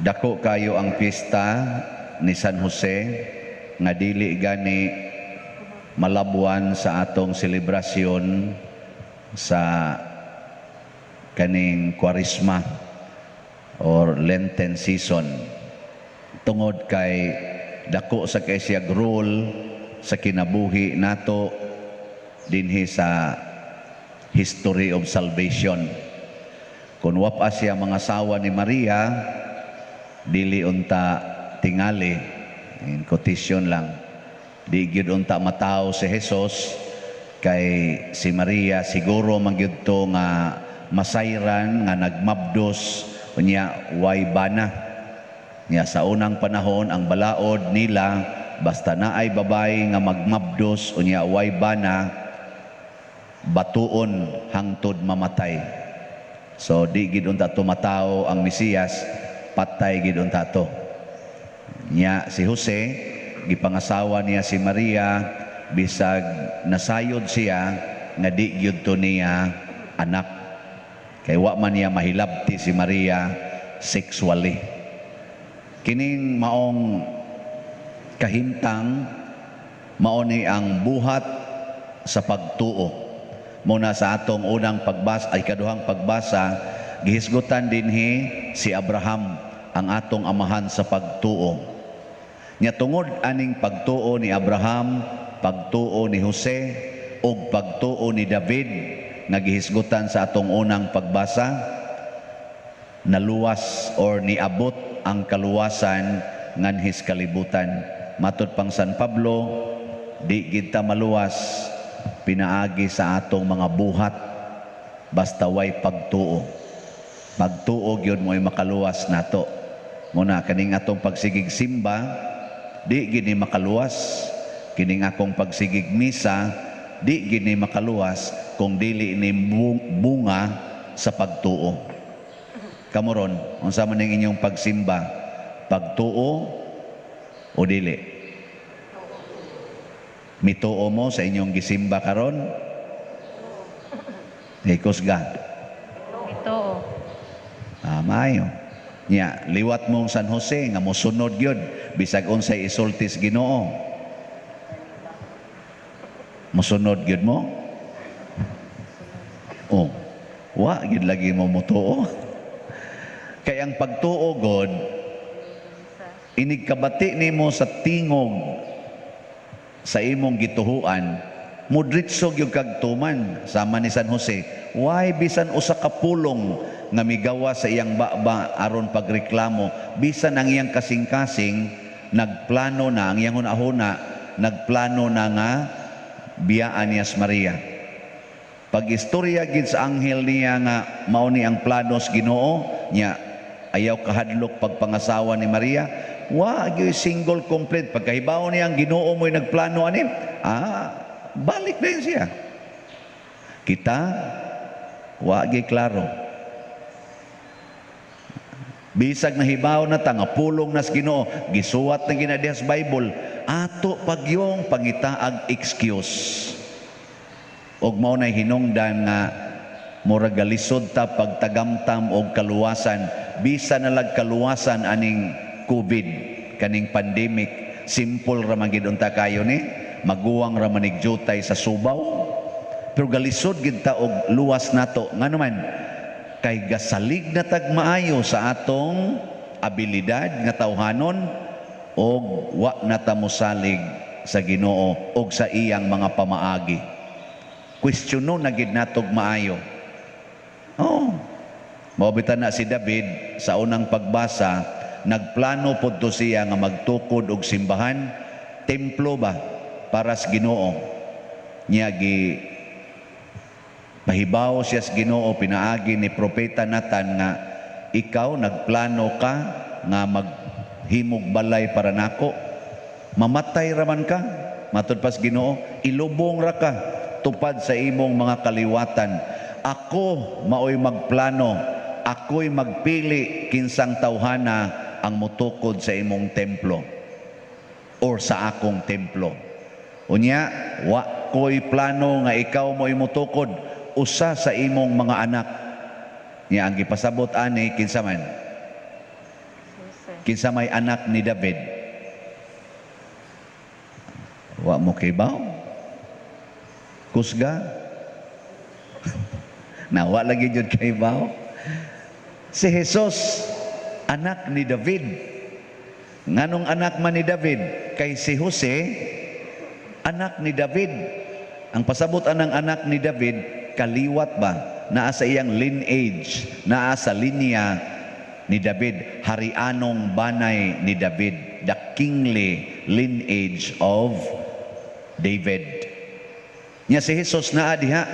Dako kayo ang pista ni San Jose nga dili gani malabuan sa atong selebrasyon sa kaning Kwaresma or Lenten season tungod kay dako sa kay siya role sa kinabuhi nato dinhi sa history of salvation. Kung wa pa siya mangasawa ni Maria, dili unta tingali, in quotation lang, di gyud unta matawo si Jesus kay si Maria siguro man gyud to nga masayran nga nagmabdos unya way bana. Nya sa unang panahon, ang balaod nila, basta naay babay nga magmabdos unya way bana, batuon hangtod mamatay. So di gid unta tumatawo ang Mesiyas, patay gid unta to. Nya si Jose, gipangasawa niya si Maria bisag nasayod siya nga di gyud to niya anak. Kay wa man niya mahilabti si Maria sexually. Kining maong kahimtang, mao ni ang buhat sa pagtuo. Muna sa atong unang pagbasa ay kaduhang pagbasa, gihisgutan dinhi si Abraham, ang atong amahan sa pagtuo. Nya tungod aning pagtuo ni Abraham, pagtuo ni Jose ug pagtuo ni David nga gihisgutan sa atong unang pagbasa, naluwas or niabot ang kaluwasan nganhis kalibutan. Matud pang San Pablo, di gid ta maluwas pinaagi sa atong mga buhat basta way pagtuo. Pagtuo gyud mo'y makaluwas nato. Muna kaning atong pagsigig simba, di gid ni makaluwas. Kining akong pagsigig misa, di gid ni makaluwas kung dili ni bunga sa pagtuo. Kamo ron, unsa man ning inyong pagsimba? Pagtuo o dili? Mituo mo sa inyong gisimba karon? Hikusga. Ito. Ah, maayo. Nya, liwat mong San Jose nga mosunod gyud bisag unsay isulti sa Ginoo. Mosunod gyud mo? Oh. Wa gyud lagi mo motuo. Kay ang pagtuo god, inig kabati nimo sa tingog sa imong gituhuan, mudritso gyud kag tuman sama ni San Jose. Why bisan usa ka pulong nga migawa sa iyang baba aron pagreklamo, bisan ang iyang kasing-kasing nagplano na, ang iyang hunahuna nagplano na nga biyaan niya si Maria. Pag istorya gid sa anghel niya nga mao ni ang plano sa Ginoo niya, ayaw kahadlok pagpangasawa ni Maria, wa gyud single complaint. Pagkahibaw niya ang Ginoo mo'y nagplano ani, balik din siya. Kita wa gyud klaro. Bisag nahibaw na ta nga pulong nas Ginoo, gisuwat na gina diha sa Bible, ato pagyong pangitaag excuse. Og mao nay hinungdan nga murag galisod ta pagtagamtam og kaluwasan, bisan nalag kaluwasan aning COVID, kaning pandemic. Simple ra man gid unta kayo ni, maguwang ra man jutay sa subaw, pero galisod gid ta og luwas nato. Ngano man? Kay gasalig na tag maayo sa atong abilidad nga tawhanon og wa na ta mosalig sa Ginoo og sa iyang mga pamaagi. Kwestiyonon na gid natog maayo. Oh. Mao bitaw na si David sa unang pagbasa, nagplano pod to siya nga magtukod og simbahan, templo ba, para sa Ginoo. Niya gi pahibaw siya sa Ginoo pinaagi ni Propeta Nathan nga ikaw nagplano ka nga maghimog balay para nako, mamatay raman ka. Matud pas Ginoo, ilubong ra ka tupad sa imong mga kaliwatan. Ako maoy magplano, ako'y magpili kinsang tawhana ang motukod sa imong templo or sa akong templo. Unya wa ko'y plano nga ikaw mo'y motukod, usa sa imong mga anak. Nya ang gipasabot ani, kinsa man? Kinsa may anak ni David? Wa mo kibaw? Kusga? Na wa lagi jud kahibaw. Si Jesus, anak ni David. Nganong anak man ni David? Kay si Jose, anak ni David. Ang pasabot anang anak ni David, kaliwat ba? Naa sa iyang lineage, naa sa linya ni David, harianong banay ni David, the kingly lineage of David. Nya si Jesus naa diha.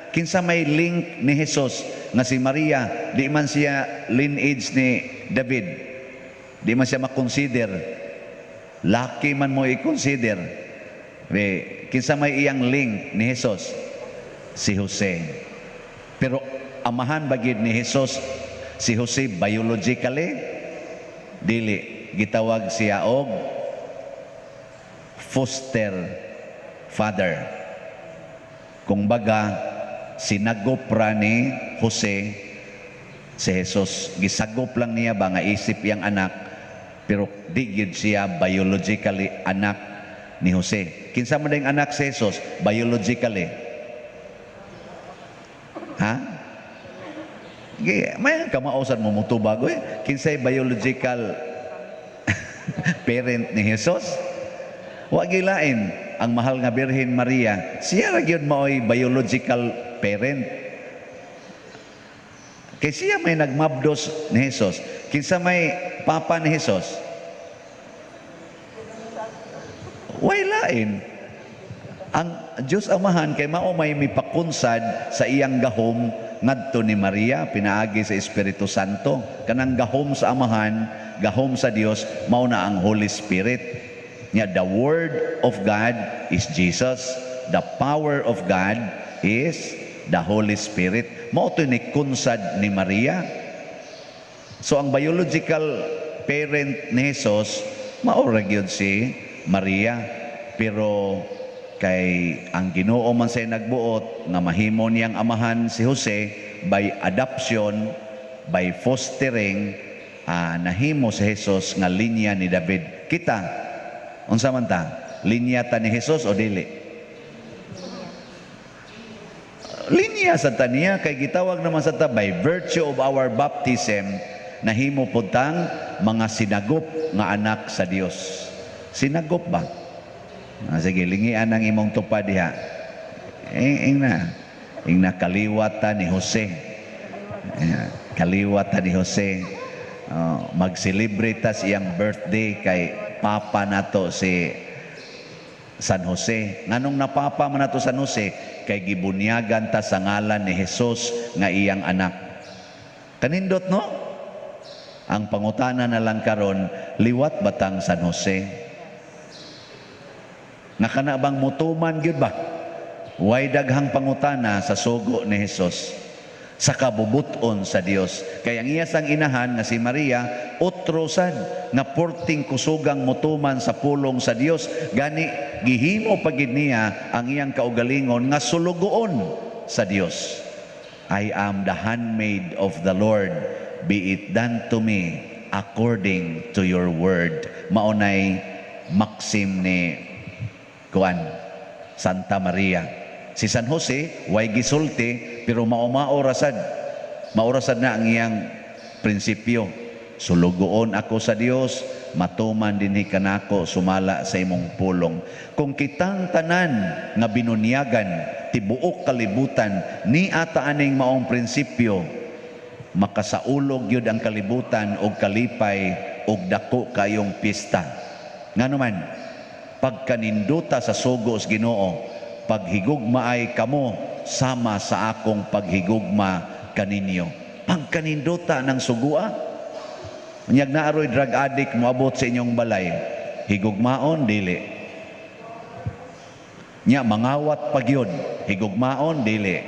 Kinsa may link ni Jesus nga si Maria, di man siya lineage ni David. Di man siya makonsider. Laki man mo i-consider. Be, kinsa may iyang link ni Jesus? Si Jose. Pero amahan ba gid ni Jesus si Jose biologically? Dili. Gitawag siya og foster father. Kung baga, sinagop ra ni Jose si Jesus. Gisagop lang niya ba nga isip iyang anak, pero di gyud siya biologically anak ni Jose. Kinsa man ding anak si Jesus biologically? Ha? Gi, may kamao sad mo mutubag oy. Kinsay biological parent ni Jesus? Wa gilain ang mahal nga Birhen Maria. Siya ra gyud maoy biological parent. Kay siya may nagmabdos ni Jesus. Kinsa may papa ni Jesus? Way lain. Ang Diyos Amahan kay mao may mipakunsad sa iyang gahom ngadto ni Maria pinaagi sa Espiritu Santo. Kanang gahom sa Amahan, gahom sa Dios, mao na ang Holy Spirit. Nya the word of God is Jesus. The power of God is the Holy Spirit. Mao to ni kunsad ni Maria. So ang biological parent ni Jesus mao ra gyud si Maria. Pero kay ang Ginoo man say nagbuot nga mahimo niyang amahan si Jose by adoption, by fostering, nahimo si Jesus nga linya ni David. Kita unsa man ta? Linya ta ni Jesus o dili? Linya sa taniya kay gitawag naman sa ta by virtue of our baptism, nahimo pud tang mga sinagop nga anak sa Dios. Sinagop ba? Sige, lingian ang imong tupad diha. Ing na. Ing na kaliwat ta ni Jose. Kaliwat ta ni Jose. Oh, mag-celebrate ta sa iyang birthday kay papa nato si San Jose. Nganong napapa man nato San Jose? Kay gibunyagan ta sa ngalan ni Jesus nga iyang anak. Kanindot, no? Ang pangutana na lang karon, liwat batang San Jose? Nga kana bang mutuman gyud ba? Way daghang pangutana sa sugo ni Jesus sa kabubuton sa Dios. Kay ang iya sang inahan nga si Maria, otro sad nga porting kusugang mutuman sa pulong sa Dios. Gani gihimo pa gid niya ang iyang kaugalingon nga sulugoon sa Dios. "I am the handmaid of the Lord, be it done to me according to your word." Maunay maxim ni kuan Santa Maria. Si San Jose way gisulti, pero mao-mao ra sad. Mao ra sad na ang iyang prinsipyo. Sulugoon ako sa Dios, matuman dinhi kanako sumala sa imong pulong. Kung kitang tanan nga binunyagan tibuok kalibutan ni ata aning maong prinsipyo, makasaulog gyud ang kalibutan og kalipay og dako kayong pista. Ngano man, pagkaninduta sa sugo sa Ginoo, "Paghigugmaay kamo sama sa akong paghigugma kaninyo." Pagkaninduta ng sugua. Unyag naaroy drug addict moabot sa inyong balay, higugmaon, dili? Nya mangawat pa gyud, higugmaon, dili?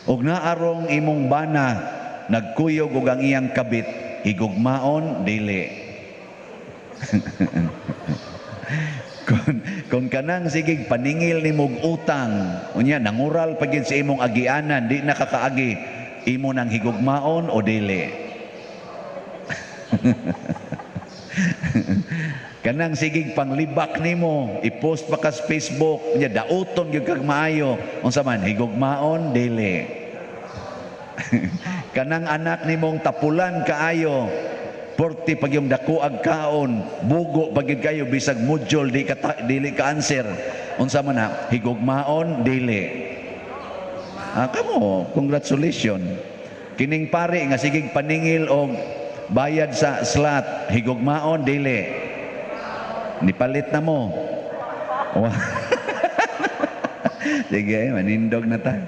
Ug naarong imong bana nagkuyog og ang iyang kabit, higugmaon, dili? Kung kanang sigig paningil ni mog utang, unya nangural pa gyud sa imong agianan, di nakakaagi, imo nang higugmaon o dili? Kanang sigig panglibak nimo, i-post pa ka sa Facebook, nya dauton gyud kag maayo. Unsa man, higugmaon dili? Kanang anak nimong tapulan kaayo, porti pag yung dako ag kaon, bugo pag gyud kayo bisag module di ka dili ka answer. Unsa man na, higugmaon dili? Ah, kamo, congratulations. Kining pare nga sigig paningil og bayad sa slot, higugmaon dili? Nipalit na mo. Wah. Sige, manindog na ta.